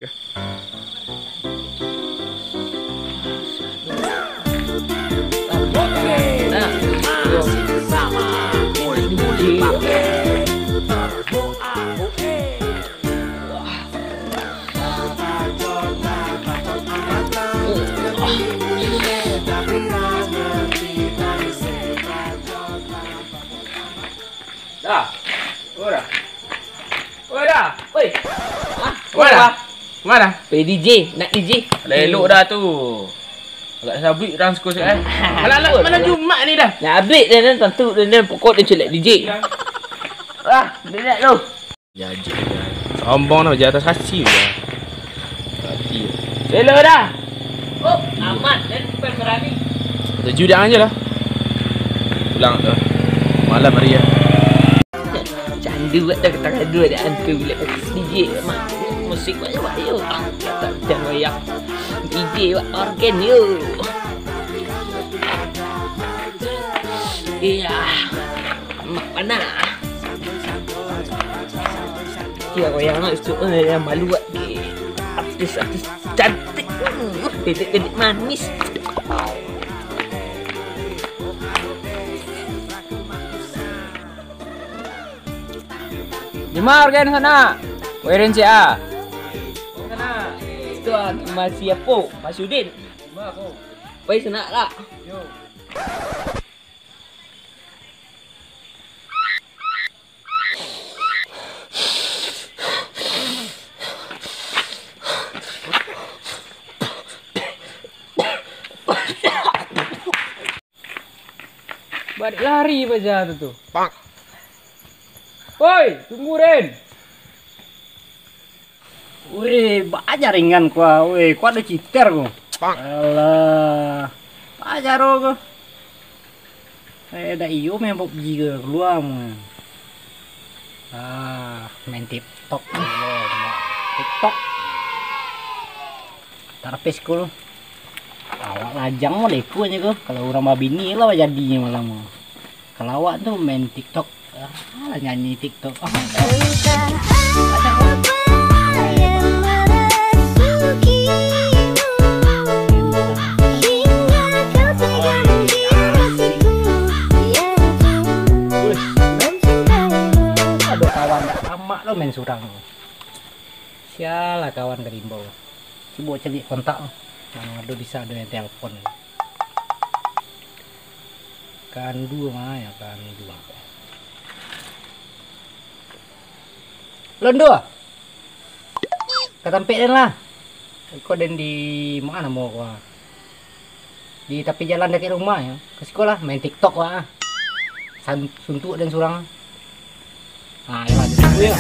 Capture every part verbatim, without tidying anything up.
Dah. Oi, dah. Oi, dah. Oi. Ah, oi, dah. Kemana? Pergi D J, nak D J. Lah elok dah tu. Agak sabuik dance ko sikit, eh. Alah, alah, malam Jumaat ni dah. Nak abih dah, dah, tantu dah, dah. Pokok dia celek D J. Ah, dia nak tu. Jajik, jajik. Sombong dah, bajalan atas kasi je. Hati. Hello dah. Oh, aman, dan bukan berani. Tuju dia aja lah. Pulang tu. Malam hari ya. Candu buat dah, kata dua ada hantu bila pakai D J mak. Musik banyak, banyak. Ah, tak macam wayang. D J buat organ yo. Iya. Mak panah. Iya, goyang lah, itu, eh, yang malu buat. Artis-artis cantik. Hmm, dedek-dedek manis. Di ma organ sanak? Wirin C A. Sanak. Itu, ah, masih apa? Mas Udin. Woi, sanak lah. Balik lari paja tu, tu. Pak. Woi, tunggu, Den. Weh, baa jaringan kau, weh, kau ado cheater kau. Alah, baa caro kau. Eh, dak iyo main PUBG ke, kalua mu. Ah, main TikTok dulu, TikTok. Tarapis kau. Awak lajang mah deko nyo kau. Kalau urang babini lah jadinyo malam tu. Kalau awak tu main TikTok, ah, nyanyi TikTok. Ah. Aduh, kawan, dak tamak lo main surang. Sialah kawan ka diimbau. Cubo caliak kontak tu. Nah, ado bisa ado yang telepon. Kandu mah ya, Kandu. Londo. Ka tampek den lah. Iko den di ma namo ko ah? Di tapi jalan dakek rumah yo. Ka siko lah, main TikTok wak ah. San-, suntuak den surang. Ah, yo lah, den tunggu yo.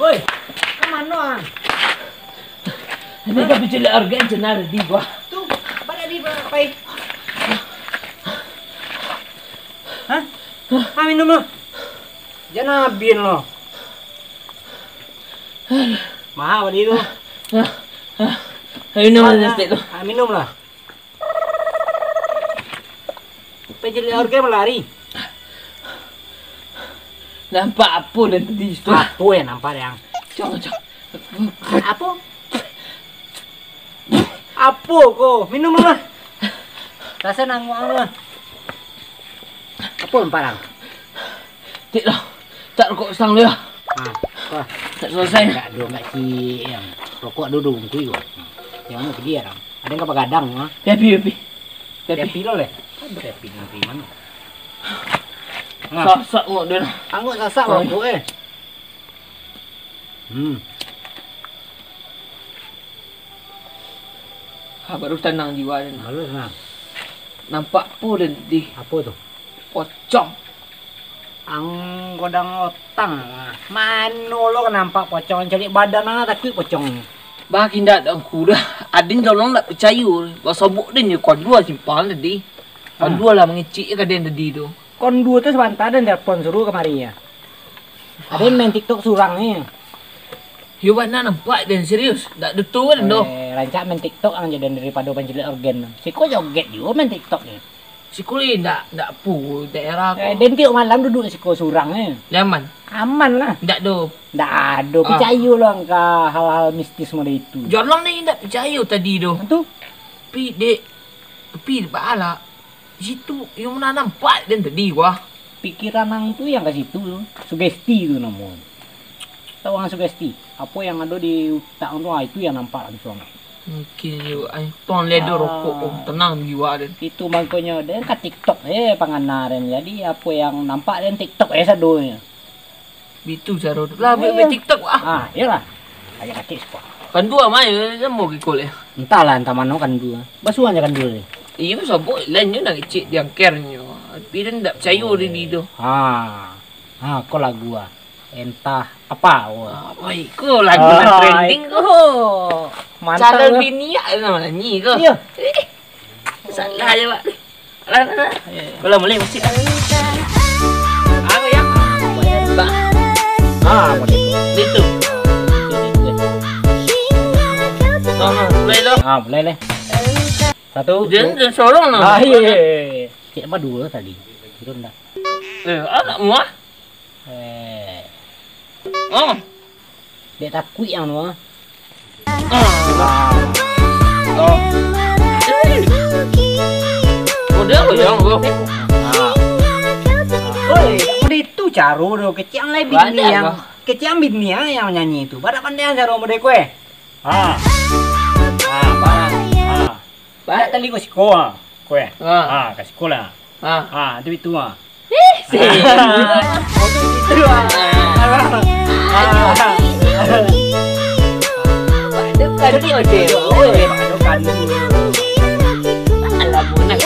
Woi, ka mano ah? Ini tapi cilik organ cenah di gua. Tu, baliak di pai. Hah? Ah, minum lah. Jan abih lo. Maha bali tu. Ah, ah. Minum lah, ah, stek tu. Ah, minum lah. Pai cilik organ malari. Nampak apo den tadi tu? Apo yang nampak, Yang? Cok, cok. Apo? Apo ko? Minum lah. Raso nanguak lah. Apo nampak, Yang? Tik lah. Tak rokok sang dia. Ha, wah. Tak selesai. Tak do, tak cik, Yang. Rokok do, do bungkuih ko. Yang mano pigi, Yang? Ado yang ka bagadang, ha? Happy, happy. Happy. Happy lo leh. Happy, happy mano? Nah. Sasak ngok dia. Angok sasak rokok, eh. Hmm. Ha, baru tanang jiwa den. Baru tanang. Nampak apo den tadi? Apo tu? Pocong. Ang godang otang. Mano lo ka nampak pocong, caliak badan ang takuik pocong. Bah, indak, Angku, dah. Aden tolong ndak picayo. Basobok den jo kondua simpang tadi. Ha. Kondua lah mangecek ka den tadi tu. Kondua tu sabanta den telepon suruah kamari yo. Aden main TikTok surang ni. Yo bana nampak den, serius. Ndak duto den doh. Eh, rancak main TikTok ang jo den daripado mancaliak organ. Siko joget juo main TikTok ni. Siko ni ndak, ndak apo daerah ko. Eh, den tiok malam duduak siko surang, eh. Nyaman? Aman lah. Ndak do. Ndak ado, ah, picayo lah ka hal-hal mistis model itu. Jan lah ni ndak picayo tadi do. Tu? Tapi dek, tapi baa lah. Di situ, iyo nan nampak den tadi, wah. Pikiran ang tu yang ka situ tu. Sugesti tu namo. Tahu ang sugesti? Apo yang ado di utak ang tu, ah, itu yang nampak langsuang. Mungkin yo, ai, tong ledo rokok, oh, tenang jiwa den. Itu mangkonyo den ka TikTok, eh, pangana den. Jadi, apo yang nampak den TikTok, eh, sadonyo. Bitu caro tu. Lah, buek, buek TikTok, ah. Ah, iyolah. Aja kaki siko. Kan duo mah, yo, samo kikol, eh. Entahlah, entah mano kan duo. Basuan je kan duo ni. Iyo, sabuk lain nyo nak ngecek di angkernyo. Tapi den ndak picayo di, di tu. Ha. Ha, ko lagu ah. Entah apa. Wah. Ah, wah, iko lagu nan trending ko. Mantap. Calon bini ah, nama nyanyi ko. Iyo. Eh, salah je, Pak. Alah, alah, alah. Iyo, iyo. Kalau mulai musik. Apa ya? Bah. Ah, model itu. Itu. Ah, mulai lo. Ah, mulai leh. Satu, dua. Dia sorong lah. Ah, iyo, iyo, iyo. Cek apa dua tadi? Kira ndak. Eh, anak muah. Eh. Oh. Dek takuik yang tu, ah. Ah. Oh. Eh. Oh, dia apa yang tu? Ah. Oi, tak boleh tu caro tu. Kecil lai bini yang, kecil bini yang, yang nyanyi tu. Badak pandai caro model kue. Ah. Ah, badak. Ah. Badak tali ko siko, ah. Kue. Ah. Ah, ka siko lah. Ah. Ah, tu itu, ah. Ih, sih. Itu, ah. Aduh, kan dia, dia. Oi, aduh, kan dia. Alah, bukan.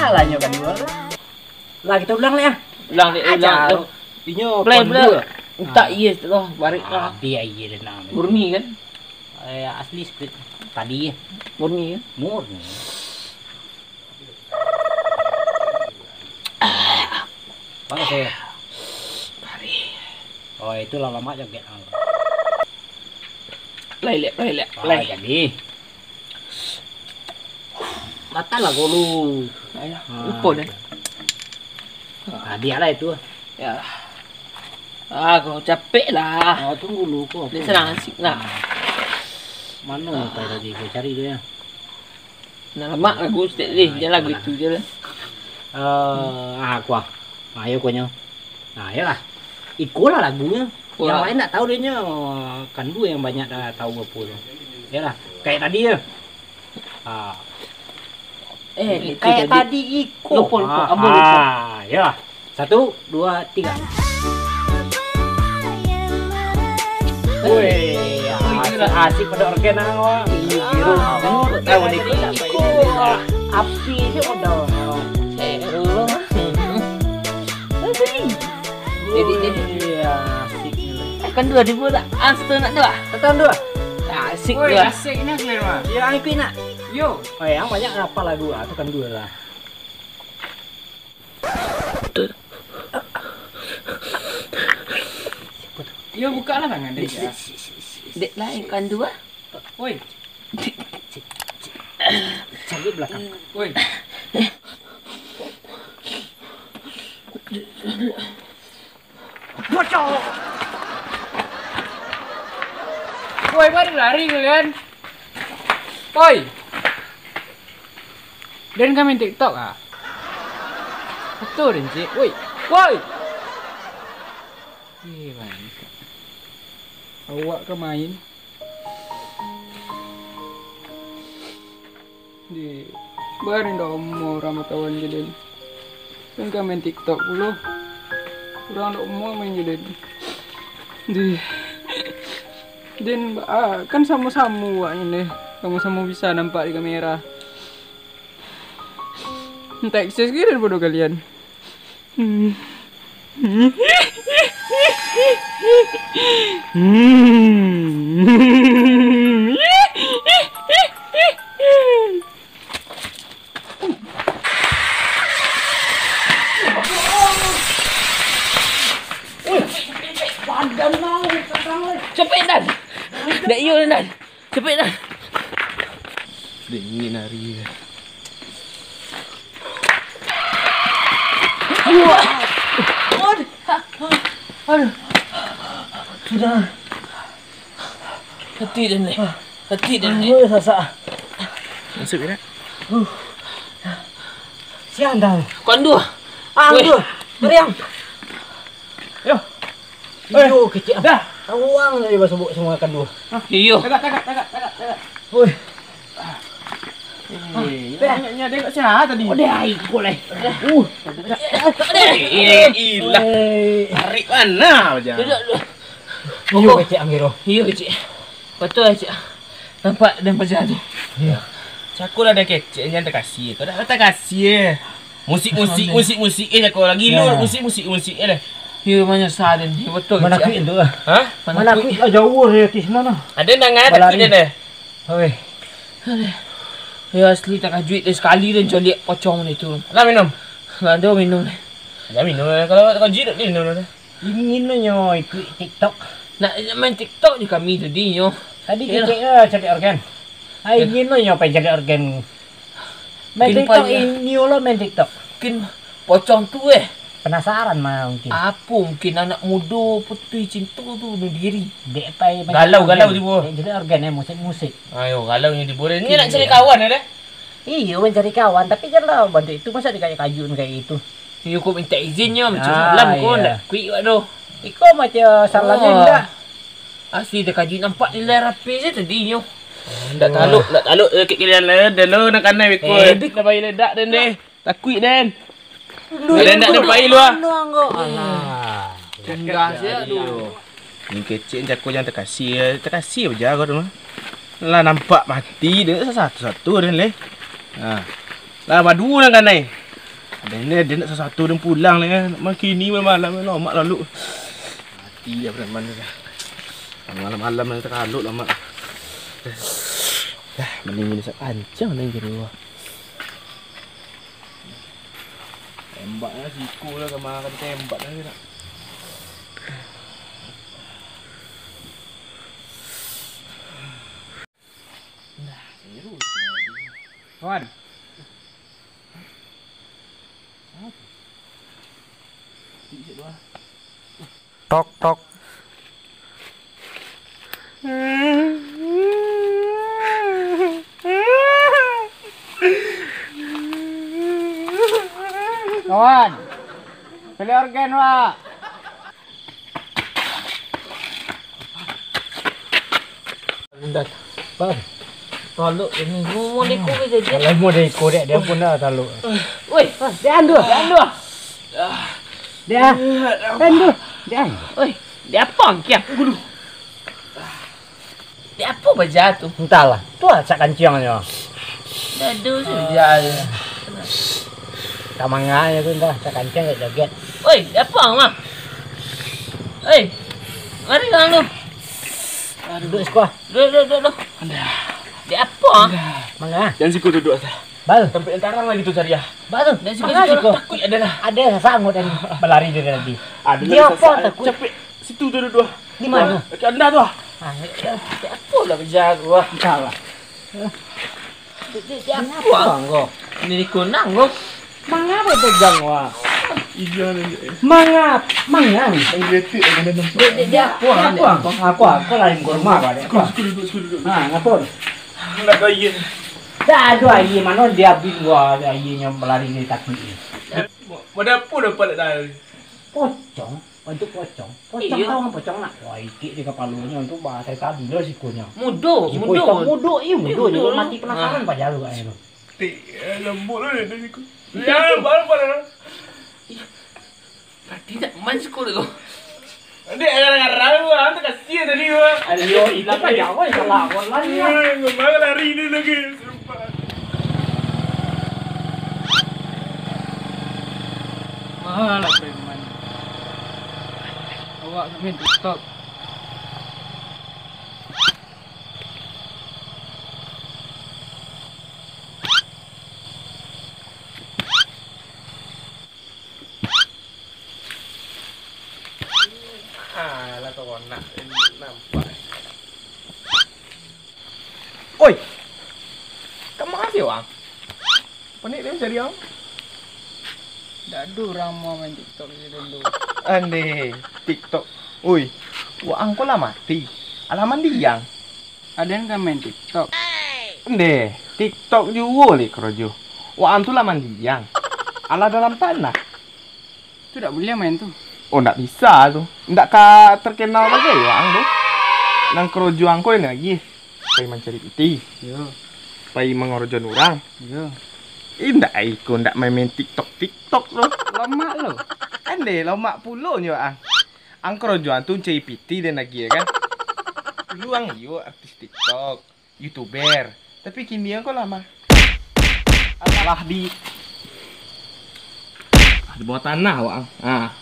Alah, nyo kan dia. Lah, kita ulang lah, ya. Ulang, dek, ulang, tu. Inyo play, play. Entak, iya, tu, barek lah. Ah, biar iya, tenang. Murni, kan? Eh, asli skrip tadi, ya. Murni, ya? Murni. Panas, ya? Barek. Oh, itulah lamak joget. Play, lek, play, lek, play. Ah, jadi. Batal lah golu. Ayo, lupa deh. Ah, biarlah itu. Ya. Ah, kau capek lah. Oh, tunggu dulu kau. Dia senang asik lah. Mana motor tadi kau cari dia? Nah, lamak lagu stek deh, jangan lagu itu je lah. Eh, ah, aku ah. Ayo konyo. Nah, iyalah. Iko lah lagunyo. Yang lain ndak tahu dia nyo. Kan dua yang banyak dah tahu apa tu. Iyalah, kayak tadi ya. Ah. Eh, kayak tadi iko. Lupa, lupa. Ah, ambo lupa. Ah, iyalah. Satu, dua, tiga. Woi, asik, asik pada organ ah, wah. Iya, biru. Ah, tahu ni, iko. Api je udah. Seru lah. Jadi, jadi. Iya, asik ni. Eh, kan dua ribu dah. Astaga, nak dua. Datang dua. Asik. Woi, dua. Asik ni, Clear, mah. Ya, aku nak. Yo. Oh, yang banyak apa lagu ah, tu kan dua lah. Yo, buka lah tangan dia. Dek, dek, dek, dek lah, yang kan dua. Woi. Cari belakang. Woi. Bocok. Woi, mari lari kalian. Woi. Den ka main TikTok ah? Betul den, cik. Woi. Woi. Eh, bangkak. Awak ka main. Di, baru ndak omo urang batawan jo den. Den ka main TikTok pulo. Urang ndak omo main jo den. Di, den, ah, kan samo-samo awaknyo ni. Samo-samo bisa nampak di kamera. Entah ekses ke daripado kalian. Hmm. Capek, Dan. Dak iyo, Dan. Capek, Dan. Dingin hari. Aduh. Sudah. Hati den, Lek. Hati den, Lek. Aduh, sasak. Masuk, Lek. Uh. Siang dah. Kanduh. Ah, weh. Kanduh. Meriang. Yo. Iyo, kecek. Dah. Awang tadi basobok samo kanduh. Iyo. Tagak, tagak, tagak, tagak, tagak. Woi. Eh, dah. Nyo, nyo, nyo, tengok siapa tadi? Oh, dah, ikut lah. Uh. Eh, ilah. Woi. Tarik mana aja? Duduk, duduk. Iyo, oh. Kecek Anggero. Iyo, kecek. Betul, kecek. Nampak dan paja tu. Iyo. Cako lah dah kecek, jan takasi. Kau dah takasi, eh. Musik, musik, musik, musik, eh, cako lagi lu, musik, musik, musik, eh, dah. Iyo, manyasa den. Iyo, betul, cik. Manakuik tu lah. Ha? Manakuik lah, jauah dari artis mano. Ada nan ngai takuik den, eh? Oi. Aduh. Yo, asli takajuik den sakali den coliak pocong den tu. Lah minum. Lah, ado minum. Lah minum, eh. Kalau takajuik den minum dah. Ingin nyo ikuik TikTok. Nak main TikTok jo kami tadi nyo. Tadi kecek lah cari organ. Ai, ingin lo nyo pai cari organ. Main TikTok, inyo lo main TikTok. Mungkin pocong tu, eh. Penasaran mah mungkin. Apo mungkin anak mudo putuih cinto tu bunuh diri? Dek pai main organ. Galau, galau tibo. Dek cari organ, eh, musik-musik. Ayo, galau nyo tibo. Nyo nak cari kawan, eh, deh? Iyo, main cari kawan, tapi janlah bantuak itu, masa dikayu-kayu kayak itu. Iyo, kok minta izin nyo, macam salam ko, ndak kuik wak doh. Iko macam salamnyo ndak. Asli takajuik nampak di layar H P se tadi nyo. Ndak talok, ndak talok, eh, kek kalian lah, dah lo nak kanai beko. Eh, dah bayi ledak den deh. Takuik den. Dah ndak den pai lu ah. Alah. Tingga se tu. Ni kecek cako jan takasi, takasi baja ko tu mah. Lah nampak mati den sasatu-satu den leh. Ha. Lah baduo nan kanai. Den, den nak sasatu den pulang leh. Makini malam-malam lomak lalu. Mati dah preman tu dah. Malam-malam ni takalok lamak. Dah, mending ini sak ancang ni kiro. Tembak lah siko lah, kamakan tembak lah nak. Nah, seru. Kawan. Apa? Tik, tik, dua. Tok, tok. Kawan, bali organ, Wak. Dah, Bang. Taluk ini, mau deko ke jadi? Kalau mau deko, dek, dia pun dah taluk. Woi, dia anduh, dia anduh. Dia, dia anduh, dia anduh. Woi, dia apa kian? Gulu. Dia apa baja tu? Entahlah. Tu lah sak kanciangnyo. Dadu saja. Tamanganyo tu entah, sak kanciang sak joget. Woi, dia apa, Mak? Woi, mari, Bang, tu. Duduk siko. Duh, duh, duh, duh. Andah. Dek apo? Andah. Manga? Jan siko duduak, Sah. Bal. Tampek nan tarang lagi tu cari, ah. Bal tu. Jan siko, manga siko? Takuik ado lah. Ado sasak anggot tadi balari dari tadi. Ado lagi sasak. Dia apo takuik? Capek. Situ tu duduak. Di mano? Dekat andah tu, ah. Ah, dek apo lah baja tu, ah? Entahlah. Dek, dek, dek apo, ah? Ini di kunang, kok. Manga pegang, wah. Iya, ni. Manga, manga. Dek, dek, dek apo, ah? Dek apo? Aku, aku lain kurma, Pak, dek apo? Siko duduak, siko duduak. Ha, ngapo? Nak gaya. Dah ado aia, mano dia abih, wah, aianyo balari dari takuik ni. Ado apo dapat dari? Pocong. Bantuak pocong. Pocong, iyo. Tahu kan pocong nak? Wah, ikik di kapalonyo tu, bah, dari tadi lo sikonyo. Mudo, mudo. Siko mudo, iyo, mudo. Iyo, mudo. Mati penasaran paja tu, kayaknyo tu. Tik, eh, lembut lah dia siku. Iyo. Ya, baru pada. Iyo. Mati tak main siku tu. Nanti garang-garang tu, ah, tu kasihan tadi, wah. Aduh, itu kan jauh, salah, wah, lari, wah. Iya, memang lari dia lagi. Malah preman. Awak main TikTok. Alah, kawan nak nampak. Oi. Ang. Panek den cari ang. Dak ado urang mau main TikTok di situ tu. Andeh, TikTok. Oi, waang ko lah mati. Alah mandiang. Aden ka main TikTok. Andeh, TikTok juo leh karajo. Waang tu lah mandiang. Alah dalam tanah. Tu dak buliah main tu. Oh, ndak bisa tu. Ndak ka terkenal bagai waang tu. Nan karajo ang ko lain lagi. Pai mancari pitih. Yo. Pai mangorojoan urang. Yo. Indak ai ko ndak main-main TikTok, TikTok tu. Lamak lo. Andeh, lamak pulo nyo ang. Ang karajo ang tu mancari pitih den lagi, ya kan? Dulu ang iyo artis TikTok, YouTuber. Tapi kini ang ko lamak. Alah di, ah, di bawah tanah waang. Ah.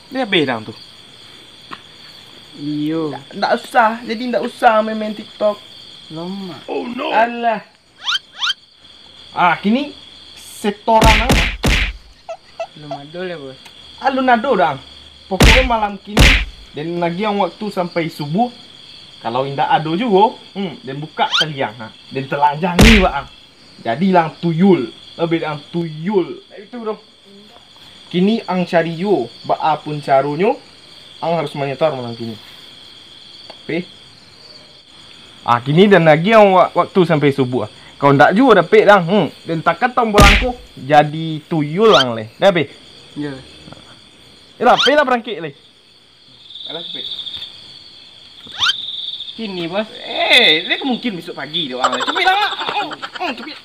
Dia abih dang tu. Iyo. Ndak, ndak usah. Jadi ndak usah main-main TikTok. Lamak. Alah. Ah, kini setoran ang. Belum ado leh, Bos. Alun ado dang. Pokoknyo malam kini, den agiah ang waktu sampai subuh. Kalau indak ado juo, hmm, den bukak tali ang, ha. Den telanjangi waang. Jadi ang tuyul. Abih ang tuyul. Itu doh. Kini ang cari juo, baa pun caronyo, ang harus manyetor malam kini. Oke? Ah, kini den agiah ang wa-, waktu sampai subuh. Kalau ndak juo dapek dang, hmm, den takan tombol ang ko, jadi tuyul ang leh. Dah, Pe? Yo. Yolah, Pe lah barangkek leh. Alah, capek. Kini, Bos. Eh, dia mungkin besok pagi dia orang. Capek lah, Mak. Hmm, hmm, capek.